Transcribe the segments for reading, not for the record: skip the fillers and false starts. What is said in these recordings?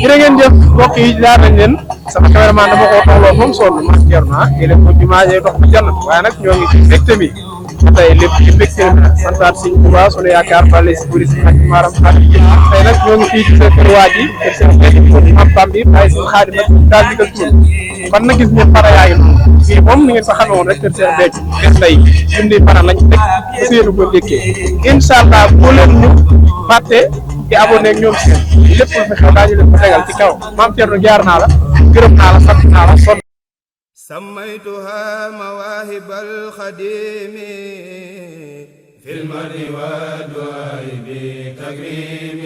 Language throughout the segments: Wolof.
jërë ngeen jëf mbokk yi jaar nañ leen sama cameraman dama ko tolloo moom sonn ma Thierno yéen ko jumaa jee dox bu jàll waaye nag ñoo ngi ci mbégte mi ba tey lépp ci mbégte mi santaat Sëñ Tuubaa sunu yaakaar bale si buri si nag maaram xaadi tey nag ñoo ngi fii ci sa kër waa ji kër seen nekk am pam bi bàyyi seen xaadi nag daal digal tuun kon nag gis ngeen para yaa ngi noonu fii moom ni ngeen sa xamee woon rek kër seen becc des tey sundi para lañ teg ba seenu ko dékkee incha allah boo leen ñu fàtte di abonné ak ñoom seen lépp lu fi xew daañu leen ko tegal ci kaw maam Thierno jaar naa la gërëm naa la sant naa la sonn سميتها مواهب الخديم في المن والدعاء بتكريم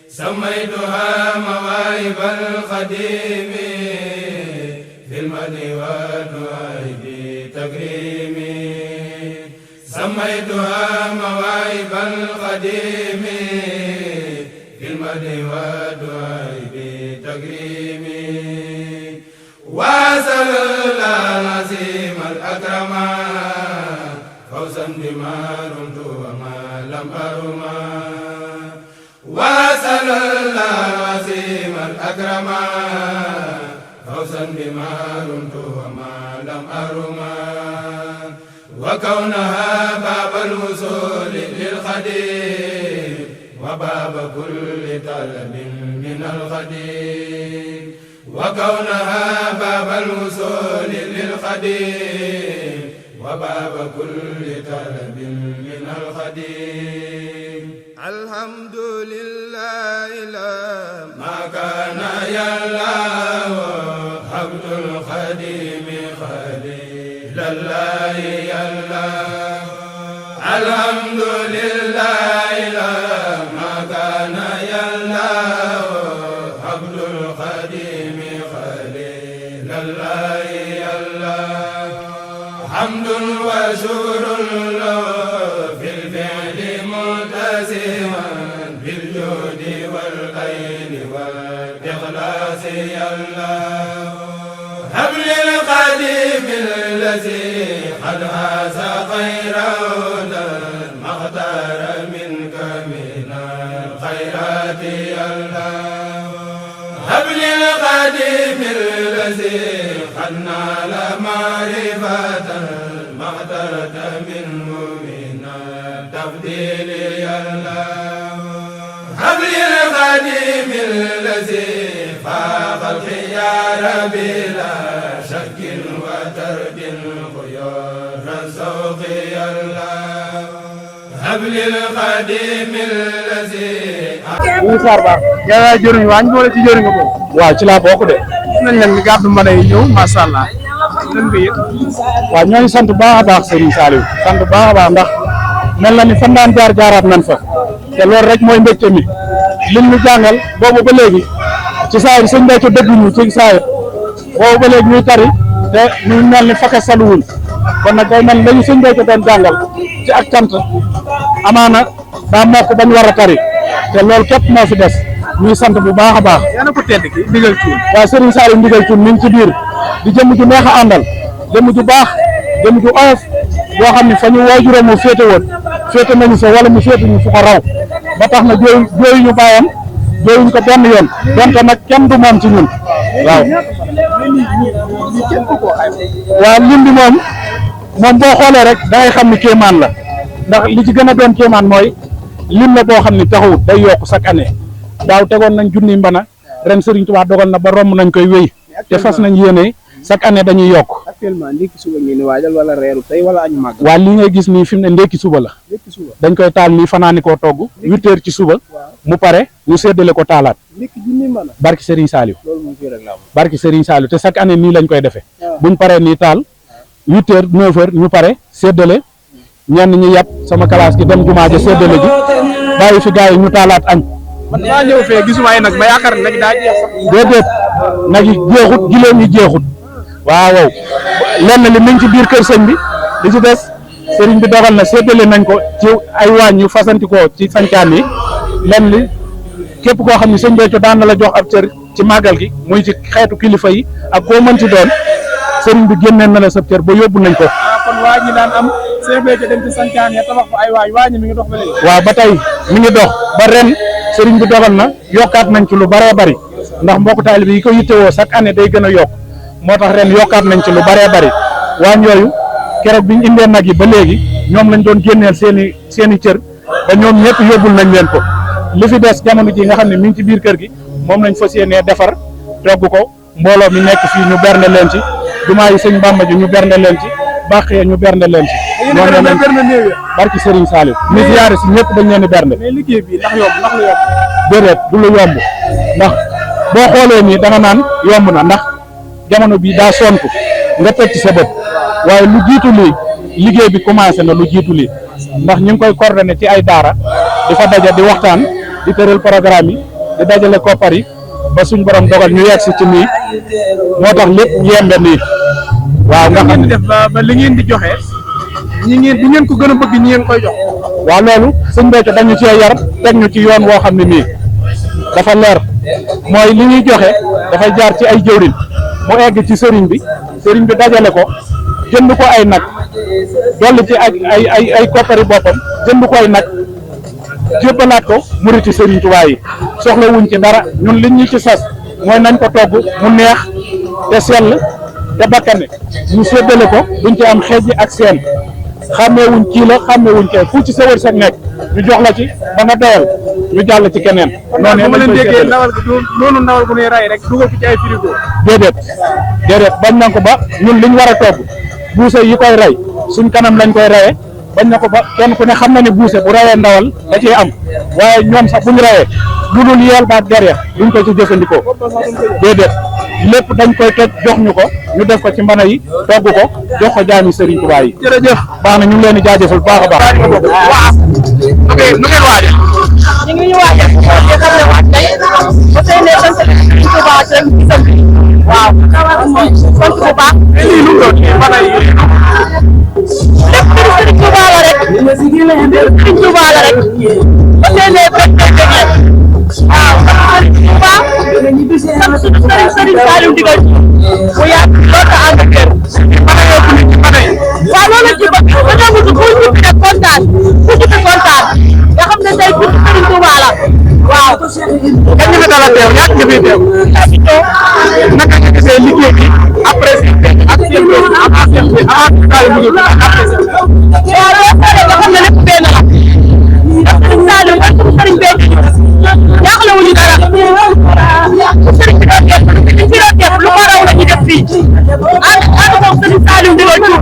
سميتها مواهب الخديم في المن والدعاء بتكريم سميتها مواهب الخديم في المن والدعاء بتكريم واسل العظيم الأكرم فوزا بما رمت وما لم أرم واسل العظيم الأكرم فوزا بما رمت وما لم أرم وكونها باب الوصول للخديم وباب كل طلب من الخديم وكونها باب الوصول للخديم وباب كل طلب من الخديم الحمد لله ما كان يالله عبد الخديم خليل الله يالله الحمد لله ما كان يالله عبد الخديم الله الله حمد وشكر له في الفعل ملتزما بالجود والخير والإخلاص الله هب للقديم الذي قد هاز خيره ما اختار منك من الخيرات الله هب للقديم الذي قد نال معرفة ما اخترت منه من التفضيل يا الله هب للقديم الذي فاق الخيار بلا شك وترك خيار الذوق يا الله هب للقديم الذي yaa jëriñ waañ boole ci jëriñ nga bokk waaw ci laa bokk de nañ leen ni gàddu mën a ñëw macha allah lan nga yëg waaw ñoo ngi sant baax a baax Serigne Saliou sant baax a baax ndax mel na ni fan daan jaar jaaraat nañ fa te loolu rek mooy mbégte mi liñ ñu jàngal boobu ba léegi ci saayir sëñ Béthio dëgg ñu ci saayir boobu ba léegi ñuy tari te ñu mel ni faka saluwuñ kon nag day mel lañu sëñ Béthio doon jàngal ci ak cant amaana daa mokk bañ war a tari te loolu képp moo fi des ñuy sant bu baax a baax. yaa na ko tedd ki ndigal cuun waaw Serigne Saliou ndigal cuun mi ngi ci biir di jëmm ju neex a àndal jëmm ju baax jëmm ju oyof boo xam ne fa ñu waajuram moo féete woon féete nañu fa wala mu féete ñu fu ko raw ba tax na jooyuñu bàyyam jooyuñu ko benn yoon donte nag kenn du moom ci ñun waaw. waaw lim bi moom boo xoolee rek da ngay xam ni kéemaan la ndax li ci gën a doon kéemaan mooy lim la boo xam ni taxawut day yokk chaque année daaw tegoon nañ junni mbana ren Serigne Touba dogal na ba romb nañ koy wéy te fas nañ yéene chaque année dañuy yokk. actuellement ndékki suba ngeen di waajal wala reeru tey wala añu màgg. waaw li ngay gis nii fi mu ne ndékki suba la. dañ koy taal nii fanaani koo togg 8 heures ci suba mu pare ñu séddale ko taalaat. ndékki junni mbana. barki Serigne Saliou. loolu moom fii rek la am. barki Serigne Saliou te chaque année nii lañ koy defee. buñ paree nii taal 8 heures 9 heures ñu pare séddale ñenn ñi yàpp sama classe gi dem jumaa ja séddale ji bàyyi fi gars yi ñu taalaat añ. man maa ñëw fee gisuma ay nag ma yaakaar ne nag daa jeex sax. déedéet nag yi jeexut gileem yi jeexut waaw lenn li mi ngi ci biir kër sëñ bi li ci des sëriñ bi dogal na séddale nañ ko ci ay waañ yu fasantikoo ci sancaan yi lenn li képp koo xam ne sëñ Béthio daan na la jox ab cër ci màggal gi muy ci xeetu kilifa yi ak koo mën ci doon sëriñ bi génneen na la sa cër ba yóbbu nañ ko. kon waa ñi daan am sëñ Béthio dem ci sancaan ya tabax fa ay waañ waa ñi mi ngi dox ba léegi. waaw ba tey mi ngi dox ba ren sëriñ bi dogal na yokkaat nañ ci lu bëree bëri ndax mbokku taalibe yi ko yittewoo chaque année day gën a yokk moo tax ren yokkaat nañ ci lu bëree bëri waañ yooyu keroog biñ indee nag yi ba léegi ñoom lañ doon génneel seen i cër ba ñoom ñëpp yóbbul nañ leen ko li fi des jamono ji nga xam ne mi ngi ci biir kër gi moom lañ fas yéenee defar togg ko mbooloo mi nekk fii ñu bernde leen ci jumaa yi sëñ Bàmba ji ñu bernde leen ci bàq ya ñu bernde leen ci noonu lañ barki Serigne Saliou mi ziyaare si ñëpp dañ leen di bernde mais liggéey bi ndax yomb ndax lu yomb déedéet du lu yomb ndax boo xoolee nii danga naan yomb na ndax jamono bi daa sontu nga teg ci sa bët waaye lu jiitu lii liggéey bi commencé na lu jiitu lii ndax ñu ngi koy coordonné ci ay daara di fa daja di waxtaan di tëral programme yi di dajale koppar yi ba suñ borom dogal ñu yegg si ci nii moo tax lépp yembe nii waaw nga xam ne def ba li ngeen di joxe ñi ngeen ko gën a bëgg ñi ngeen koy jox waaw loolu sëñ Béthio dañu cee yar teg ñu ci yoon woo xam ne nii dafa leer mooy li ñuy joxe dafay jaar ci ay jëwriñ mu egg ci sëriñ bi dajale ko jënd ko ay nag dolli ci ay koppari boppam jënd ko ay nag jébbalaat ko muriti sëriñ Tuubaa yi soxla wuñ ci dara ñun liñ ñu ci sas mooy nañ ko togg mu neex te sell te bakkane ñu séddale ko duñ ci am xeej ak seen xàmmeewuñ kii la xàmmeewuñ kee fu ci sa wërsëg nekk ñu jox la ci ba nga doyal ñu jàll ci keneen. noonu ma leen déggee ndawal noonu ndawal bu ne ray rek dugal ko ci ay frigo. déedéet bañ nañ ko ba ñun liñ war a togg buuse yi koy rey suñ kanam lañ koy reyee bañ na ko ba kenn ku ne xam na ne buuse bu reyee ndawal da ciy am waaye ñoom sax buñ reyee lu dul yeel baat derrière duñ ko ci jëfandikoo déedéet lépp dañ koy toj jox ñu ko ñu def ko ci mbana yi togg ko jox ko jaami Serigne Touba yi. jërëjëf baax na ñu ngi leen di jaajëfal baax a baax. waaw ok nu ngeen waajal. ñu ngi ñu waajal di xam ne waaj tey ba tey ne sant Serigne Touba rek ci sant waaw sant bu baax. lii lu mu doon nii mbana yi. lépp Serigne Touba la rek Serigne Touba la rek ba tey ne rek waaw Serigne Touba sant suñu Serigne Saliou digal mu yaatu lool te ànd ak kër waaw loolu ci bëgg dañoo bëgg ku ñibbi rek kontaan ku ñibbi kontaan nga xam ne tey pour Serigne Touba la waaw. kañ nga fi dala teew ñaata nga fiy teew. naka nga gisee liggéey bi après ak seen doom avant seen bi avant Saliou dugal ak après seen. waaw loolu nga xam ne lépp benn la ndax Serigne Saliou ak Serigne Béthio jaaxle wuñu dara Serigne bi doon def li fi doon def lu ko raw la ñu def fii ànd moom Serigne Saliou di doon tuur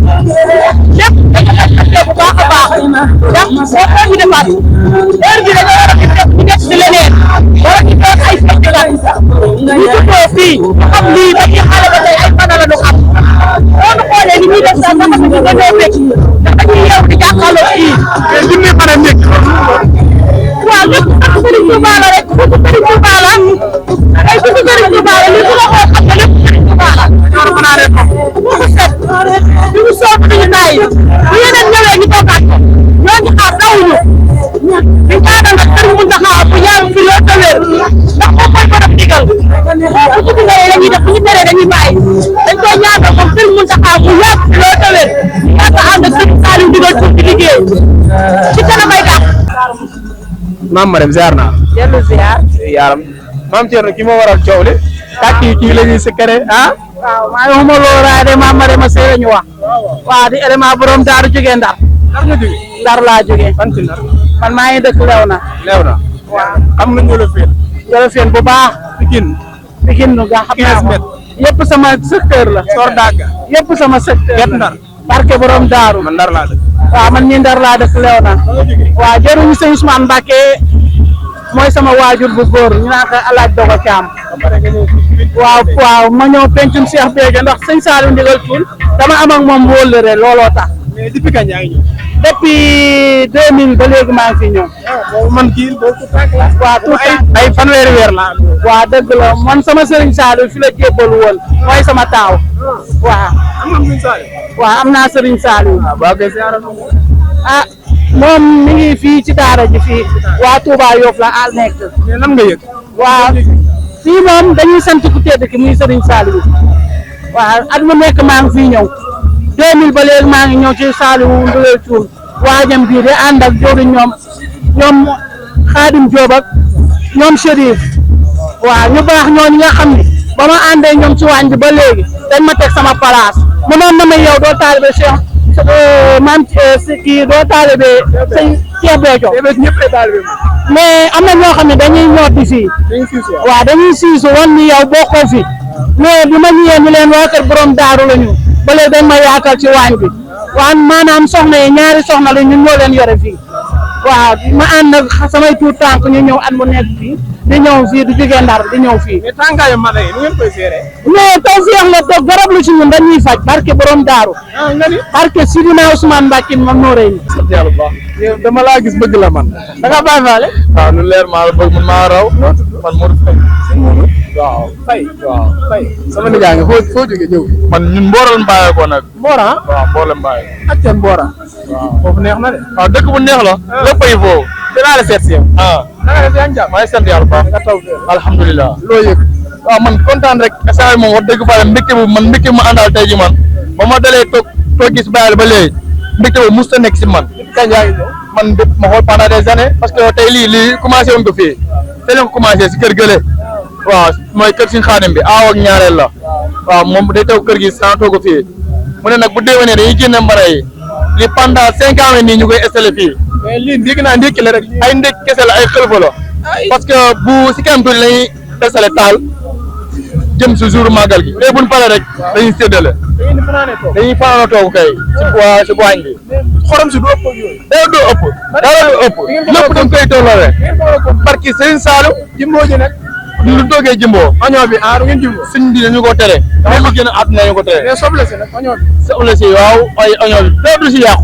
lépp dañu respecté bu baax a baax ndax boo ko ñu defaat heure bi dañoo war a def ñu def si leneen wala ñu doon ay festival ñu tuddoo fii xam lii ba ci xale ba tey ay fana la ñu xam boo ñu xoolee ni ñuy def sax nga xam ne ñu dañoo fekk ndax dañuy yeew di jàkkaarloo fii mais bi muy mën a nekk. waaw lépp sant Serigne Touba la rek sant Serigne Touba la ay sant Serigne Touba la li su la xoo xam ne lépp Serigne Touba la ñoo mën a def bu ko set ñu ngi soob duñu bàyyi bu yeneen ñëwee ñu toogaat ko ñoo ngi xaar dawuñu di ñaanal nag Serigne Mountakha bu yàgg fi loo tawéer ndax moom mooy borom digal bu ci digalee dañuy def bu ñu teree dañuy bàyyi dañ koy ñaanal comme Serigne Mountakha bu yàgg fi loo tawéer yàgg ànd ak Serigne Saliou digal pour di liggéey ci kanam ay dàq. maam Marème ziar naa. dellu ziar. yaaram maam Thierno ki moo waral coow li. kàtt yi kii la ñuy sikkare ah. waaw maa ngi xuma looraade maam Marème Seye ñu wax waaw di élément borom daaru jógee Ndar Ndar nga jógee. Ndar laa jógee fan ci Ndar. man maa ngi dëkk Léona leew na. waaw xam nga ñu la féet. Jolofeen bu baax Pikine. Pikine nu nga xam naa 15 ko mètres. yëpp sama secteur la Sor Daga. yëpp sama secteur Get la Ndar. barke borom daaru man Ndar laa dëkk. waaw man mii Ndar laa dëkk Léona waaw jëruñu sëñ Ousmane Mbacké mooy sama waajur bu góor ñu naan ko alaaj dogo caam waaw ma ñëw pencum Cheikh Béthio ndax sëñ Saliou ndigal tuul dama am ak moom wóllëre looloo tax mais depuis kañ yaa ngi ñëw. depuis 2000 ba léegi maa ngi fi ñëw man kii boobu tout tànk la. waaw tout ay fanweeri weer la. waaw dëgg la man sama sëriñ Saliou fi la jébbalu woon mooy sama taaw waaw am nga Sëriñ Saliou. waaw am naa sëriñ Saliou waaw kay ziar na. ah moom mi ngi fii ci daara ji fii waa Touba Yoff la al nekk mais lan nga yëg. waaw fii moom dañuy sant ku tedd ki muy sëriñ Saliou waaw at mu nekk maa ngi fii ñëw 2000 ba léegi maa ngi ñëw ci Saliou Ndougal Thioune waajam bii de ànd ak jooju ñoom Xaadim Joob ak ñoom Chérif waaw ñu baax ñooñu nga xam ni ba ma àndee ñoom ci waañ bi ba léegi dañ ma teg sama place mënoon na ma yow doo taalibe Cheikh maam kii doo taalibe sëñ Cheikh Béthio ñëpp ay taalibe mais am na ñoo xam ne dañuy ñor di fii waaw dañuy siisu wan ni yow bokkoo fi mais bi ma ñëwee ñu leen waa kër borom daaru la ñu ba léegi dañ ma yaakaar ci waañ bi waaw maanaam soxna yi ñaari soxna la ñun ñoo leen yore fii waaw ma ànd nag samay tuut tànk ñu ñëw at mu nekk fii di ñëw fii di jóge Ndar di ñëw fii. mais tàngaayu mala yi nu ngeen koy gérer. mais taw féex la toog garab lu ci ñun dañuy faj barke borom daaru. ah nga ni. barke Sidina Ousmane Mbacke moom noo rëy. sant yàlla bu baax. yow dama laa gis bëgg la man. da nga bàyyi faale. waaw lu leer maa la bëgg man maa raw. noo tudd man Modou Faye. sëñ Modou. waaw Faye. waaw Faye. sama nijaay nga foo jógee ñëw. man ñun Mbooral Mbaye ko nag. Mbora. waaw Mbooral Mbaye. ak seen Mbora. waaw foofu neex na de. waaw dëkk bu neex la. lépp ay foofu. dinaa la seet si yow. ah. na nga def yaa ngi jàmm. maa ngi sant yàlla bu baax. nga taw fee. alhamdulilah. loo yëg. waaw man kontaan rek saa yi moom wax dëgg fa mbégte bu man mbégte bu ma àndal tey ji man ba ma dalee toog gis bàyyil ba léegi mbégte bu mus ta nekk si man. kañ yaa ngi ñëw. man ma xool pendant des années parce que tey lii commencé woon ko fii tey lañ ko commencé si kër gële waaw mooy kër si xaadim bi aaw ak ñaareel la waaw moom day taw kër gi sans toog ko fii mu ne nag bu déwénee dañuy génne mbara yi li pendant 5 ans nii ñu koy installé fii. mais lii dégg naa ndékki la rek. ay ndékk kese la ay xëlfa la parce que bu si kanam tuuti lañuy installé taal jëm si jour màggal gi léegi bu ñu paree rek dañuy séddale dañuy fanaanoo toog kay si waañ bi xorom si du ëpp ak yooyu. dara du ëpp lépp da nga koy tolloo barki Serigne Saliou Jimbo ji nag. lu toogee Jimbo oignon bi ah du ngeen Jimbo. suñ bi dañu ko tere mais lu gën a at nañu ko tere mais soble si nag oignon bi. soble si waaw ay oignon bi dara du si yàqu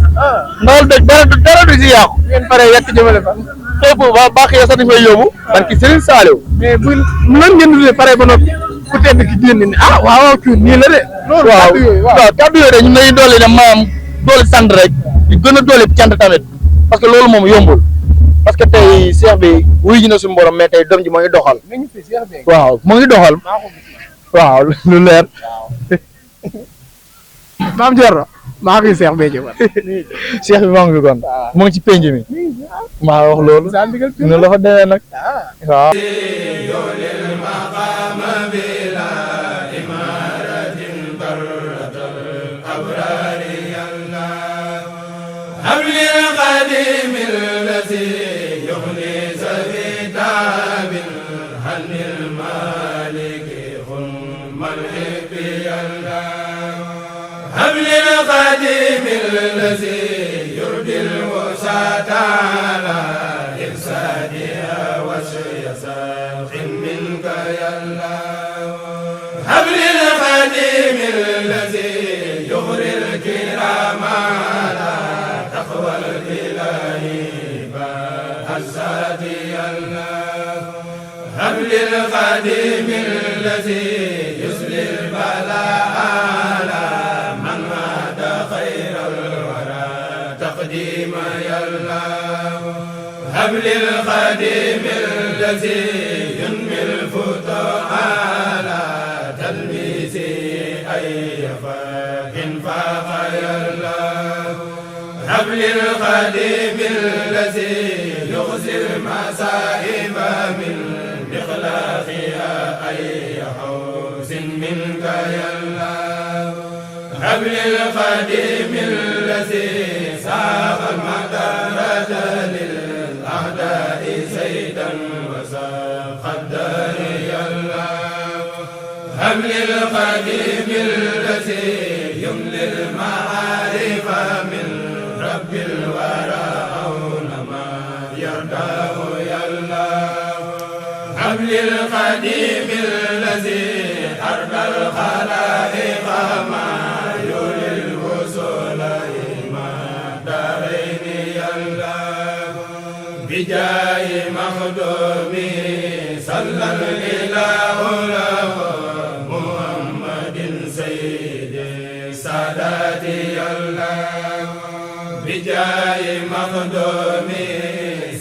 ndawal dëgg dara du si yàqu ngeen paree yàq jëmale fa. fépp ba baax ya sax dañ fay yóbbu barki Serigne Saliou mais bu nan ngeen dundee pare ba noppi ku tedd ki génn ni ah waaw kii nii la de. loolu kàddu yooyu waaw. waaw kàddu yooyu de ñun dañuy doole ne maanaam doole sant rek di gën a doole cant tamit parce que loolu moom yombul parce que tey seex bi wuy ji na suñu borom mais tey doom ji moo ngi doxal mi ngi fi Cheikh Béthio. waaw moo ngi doxal waaw lu leer maam Dior maa fi Cheikh Béthio man. seex bi moo ngi fi kon moo ngi ci penc mi maa wax loolu ne la fa demee nag waaw القديم الذي يرضي الوساة على إفسادها وشي ساق منك يا الله هب للقديم الذي يغري الكرام على تقوى الإله بأساد يا الله هب للقديم الذي يسلي البلاء على من هدى خير الورى تقديم يا الله هب للقديم الذي ينمي الفتوح على تلميذه أي فاق فاق يا الله هب للقديم الذي يغزي المصائب من بإخلاقها أي حوز منك يا الله هب للقديم الذي ساق المدارة للأعداء زيدا وساق الدار يا الله هب للقديم الذي يملي المعارف من رب الورى أون ما يرضاه يا الله هب للقديم الذي أرضى الخلائق ما يولي الوصول إلى دارين يا الله بجاه مخدومه صلى الإله له محمد سيد السادات يا الله بجاه مخدومه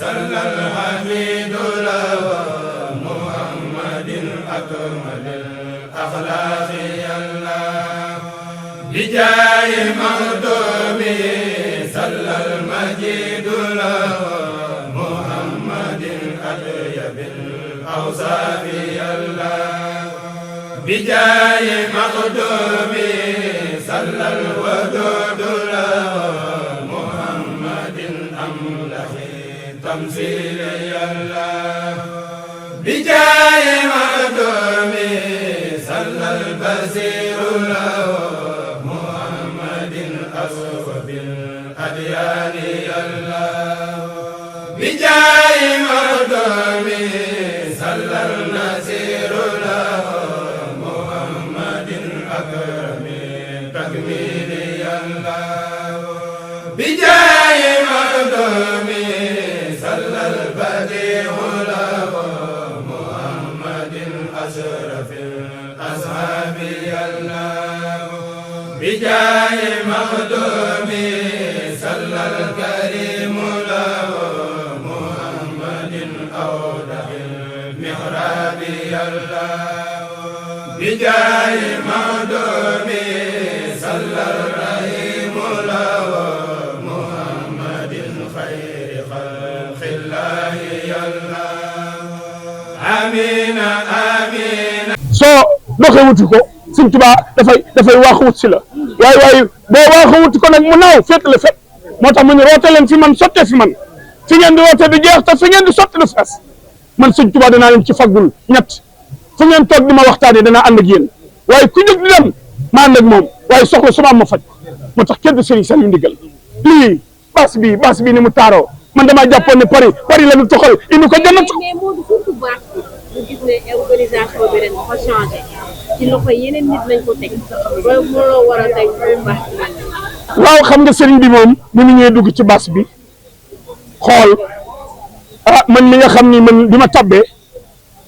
صلى الحميد له محمد أكمل الأخلاق يا الله بجاه مخدومه صلى المجيد له محمد أطيب وصافي الله بجاه مقدومي صلى الودود له محمد أملح تمثيلي الله بجاه مقدومي صلى البصير له محمد أصوب الأديان الله بجاه مقدومي صلى النصير له محمد أكرم تكميلي الله بجاه مقدومي صلى البديع له محمد أشرف الأصحاب الله بجاه مقدومي صلى الكريم له محمد أوضح المحراب الله بجاه مقدومي صلى الرحيم له محمد خير خلق الله الله آمين آمين soo doxee wuti ko Sëñ Tuubaa dafay waaxu wut si la waaye boo waaxu wuti ko nag mu naaw féet la féet moo tax mu ne roote leen fi man sottee fi man fi ngeen di roote du jeex te fi ngeen di sotti du fees man Sëñ Tuubaa danaa leen ci faggul ñett fu ngeen toog di ma waxtaanee danaa ànd ak yéen waaye ku jóg di dem ma ànd ak moom waaye soxla su ma am ma faj moo tax kenn du Sëriñ Saliou ndigal lii baas bi ni mu taaroo man damaa jàppoon ne Paris la ñu toxal indi ko jannatu. mais Modou surtout baas bi ñu gis ne organisation bi ren dafa changé ci loxo yeneen nit lañ ko teg loolu moo la war a tey baas bi mel waaw xam nga sëriñ bi moom bu ñu ñëwee dugg ci baas bi xool man mi nga xam ni man bi ma tabbee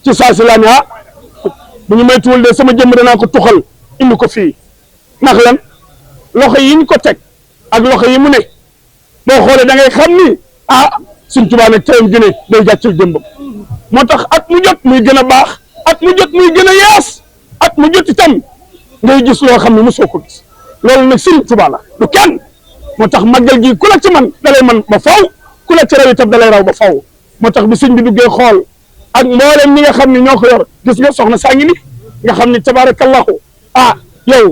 ci saa si laa ne bu ñu moytuwul de sama jëmm danaa ko tuxal indi ko fii ndax lan loxo yi ñu ko teg ak loxo yi mu ne boo xoolee da ngay xam ni Sëñ Tuubaa nag teyam gi ne day jàccal jëmbam moo tax at mu jot muy gën a baax at mu jot muy gën a yaas at mu jot itam ngay gis loo xam ne mosoo ko gis loolu nag Sëriñ Tuubaa la du kenn moo tax màggal gi ku la ci man da lay man ba faw ku la ci raw itam da lay raw ba faw moo tax bi sëñ bi duggee xool ak mboolem ñi nga xam ne ñoo ko yor gis nga soxna saa ngi ni nga xam ne tabaarakallahu yow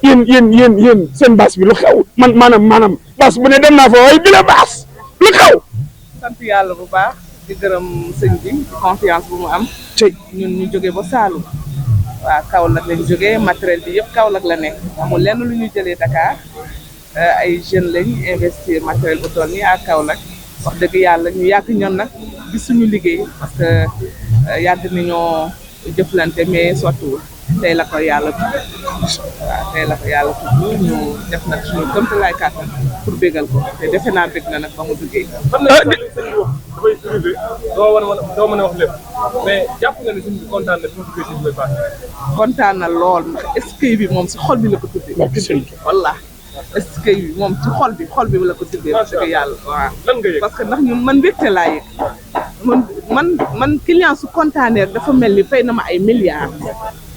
yéen seen baas bi lu xew man maanaam baas bu ne dem naa fa waaye bi la baas lu xew. sant yàlla bu baax di gërëm sëñ bi confiance bu mu am. ñun ñu jógee ba Saalum waaw Kaolack lañ jógee matériel bi yëpp Kaolack la nekk amul lenn lu ñu jëlee Dakar ay jeunes lañ investir matériel bu toll nii à Kaolack wax dëgg yàlla ñu yàgg ñoon nag gis suñu liggéey parce que yàgg nañoo jëflante mais sottiwul tey la ko yàlla waaw tey la ko yàlla tudd ñu def nag suñu këmtalaay kàttan pour bégal ko te defe naa bég na nag ba mu duggee. xam nga dafay privé doo mën a wax lépp mais jàpp nga ne suñu kontaan na fi mu duggee si biir baax kontaan na lool ndax eskay bi moom si xol bi la ko tuddee. wallaahi eskay bi moom ci xol bi la ko tuddee. wax dëgg yàlla waaw. lan nga yëg parce que ndax ñun man mbégte laa yëg man client su kontaanee rek dafa mel ni fay na ma ay milliards.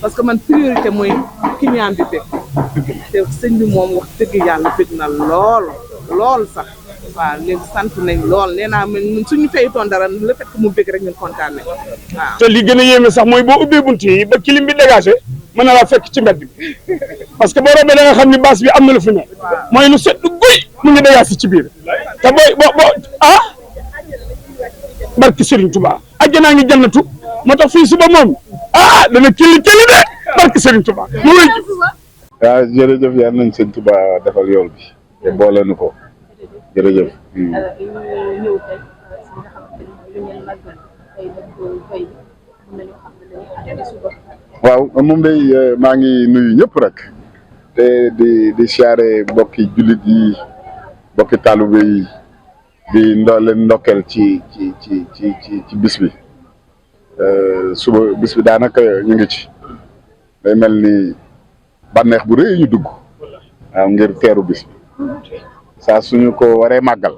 parce que man priorité mooy client bi bëgg te sëñ bi moom wax dëgg yàlla bëgg na lool sax waaw léegi sant nañ lool nee naa man suñu fayutoon dara le fait que mu bëgg rek ñun kontaan nañ waaw. te li gën a yéeme sax mooy boo ubbee bunt yi ba kilim bi dégagé mën na laa fekk ci mbedd bi parce que boo rombee da nga xam ni baas bi am na lu fi ne mooy lu set lu guy mu ngi dégagé ci biir te boo barki Serigne Touba àjjanaa ngi jannatu moo tax fii suba moom dana këli de barki Serigne Touba mu wéy. waaw jërëjëf yal nañ Sëñ Touba defal yool bi te boole nu ko jërëjëf. waaw moom day maa ngi nuyu ñëpp rek te di siyaare mbokki jullit yi mbokki taalibe yi di leen ndokkeel ci bis bi suba bis bi daanaka ñu ngi ci day mel ni bànneex bu rëy ñu dugg waaw ngir teeru bis bi saa suñu ko waree màggal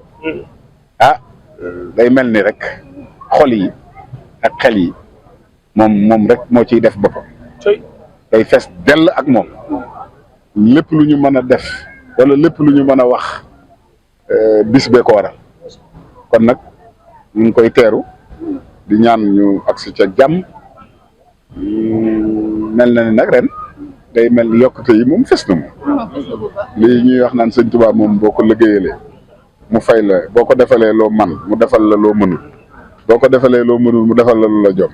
day mel ni rek xol yi ak xel yi moom rek moo ciy def boppam day fees dell ak moom lépp lu ñu mën a def wala lépp lu ñu mën a wax bis bee ko waral kon nag ñu ngi koy teeru di ñaan ñu agsi ca jàmm. mel na ni nag ren day mel ni yokkute yi moom fes na moom lii ñuy wax naan sëñ Tuubaa moom boo ko liggéeyalee mu fay la boo ko defalee loo man mu defal la loo mënul boo ko defalee loo mënul mu defal la lu la jom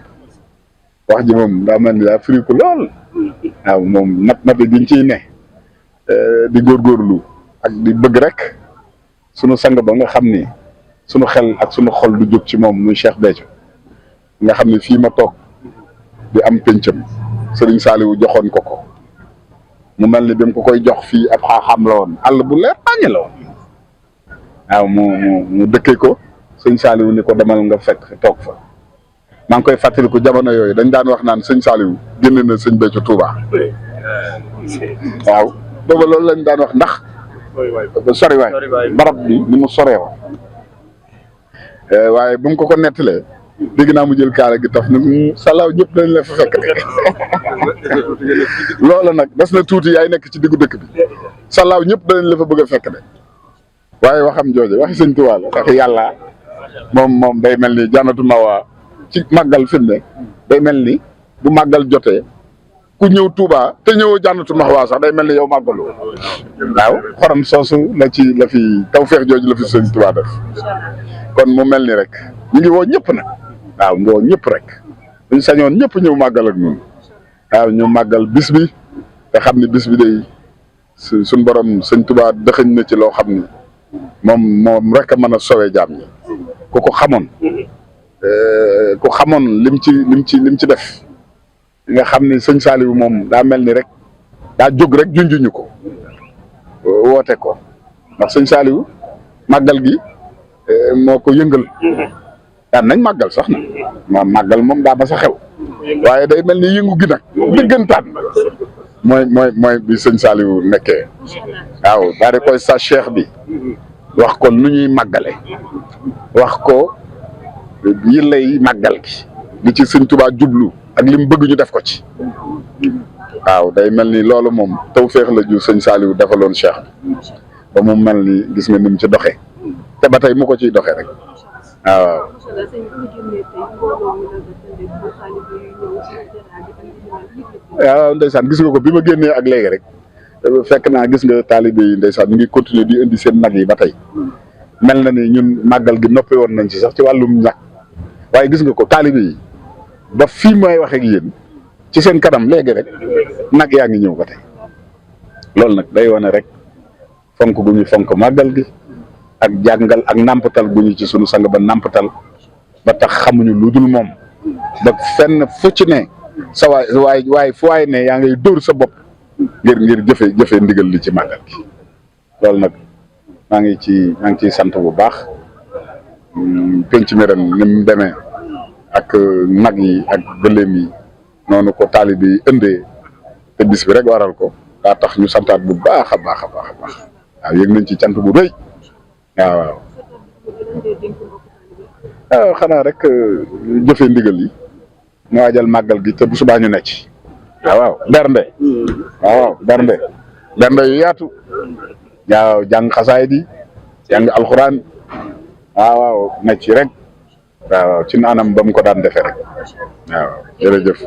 wax ji moom daa mel ni daa firiku lool waaw moom nat giñ ciy ne di góorgóorlu ak di bëgg rek sunu sang ba nga xam ni sunu xel ak sunu xol du jóg ci moom muy Cheikh Béthio nga xam ni fii ma toog di am pencam Serigne Saliou joxoon ko mu mel ni bi mu ko koy jox fii ab xaaxam la woon àll bu leer naññ la woon waaw mu dëkkee ko sëñ Saliou ni ko demal nga fekk toog fa maa ngi koy fàttaliku jamono yooyu dañ daan wax naan sëñ Saliou génne na sëñ Béthio Touba waaw booba loolu lañ daan wax ndax sori waay barab bi ni mu soree woon waaye bu mu ko nettalee dégg naa mu jël kaala gi taf ni salaaw ñëpp dañ la fa fekk de loola nag des na tuuti yaay nekk ci diggu dëkk bi salaaw ñëpp dañ la fa bëgg a fekk de waaye waxam jooje waxi sëñ Tuubaa la waxi yàlla moom day mel ni jànnatu mawaa ci màggal fi mu ne day mel ni bu màggal jotee ku ñëw Touba te ñëwoo jànnatu mawaa sax day mel ni yow màggaloo waaw xorom soosu la fi tawfeex jooju la fi sëñ Tuubaa def kon mu mel ni rek ñu ngi woo ñëpp nag waaw ngi woo ñëpp rek buñ sañoon ñëpp ñëw màggal ak ñun waaw ñu màggal bis bi te xam ni bis bi day suñ borom sëñ Tuubaa dëxëñ na ci loo xam ni moom rek a mën a sowe jaam ñi ku ko xamoon lim ci def nga xam ni sëñ Saliou moom daa mel ni rek daa jóg rek junjuñu ko woote ko ndax sëñ Saliou màggal gi moo ko yëngal daan nañ màggal sax na màggal moom daa ba sa xew waaye day mel ni yëngu gi nag dëggantaan mooy bi sëñ Saliou nekkee waaw daa di koy sa cheikh bi wax ko nu ñuy màggale wax ko yi lay màggal gi li ci sëñ Tuubaa jublu ak li mu bëgg ñu def ko ci waaw day mel ni loolu moom tawfeex la ju sëñ Saliou defaloon cheikh bi ba mu mel ni gis nga ni mu ci doxee te ba tey mu ko ciy doxee rek waaw. waaw ndeysaan gis nga ko bi ma génnee ak léegi rek fekk naa gis nga taalibe yi ndeysaan ñu ngi continuer di indi seen nag yi ba tey mel na ni ñun màggal gi noppi woon nañ ci sax ci wàllum nag waaye gis nga ko taalibe yi ba fii may wax ak yéen ci seen kanam léegi rek nag yaa ngi ñëw ba tey loolu nag day wane rek fonk gu ñu fonk màggal gi ak jàngal ak nàmpatal gu ñu ci sunu sang ba nàmpatal ba tax xamuñu lu dul moom ba fenn fu ci ne sa waay fu waay ne yaa ngay dóor sa bopp ngir jëfe ndigal li ci màggal gi loolu nag maa ngi ciy sant bu baax penc mi ren ni mu demee ak nag yi ak gëléem yi noonu ko taalibe yi indee te bis bi rek waral ko daa tax ñu santaat bu baax a baax waaw yëg nañ ci cant bu rëy waaw xanaa rek jëfee ndigal yi ñu waajal màggal gi te bu subaa ñu necc waaw bernde yu yaatu waaw jàng xasaay di jàng alxuraan waaw necc rek waaw ci anam ba mu ko daan defee rek waaw jërëjëf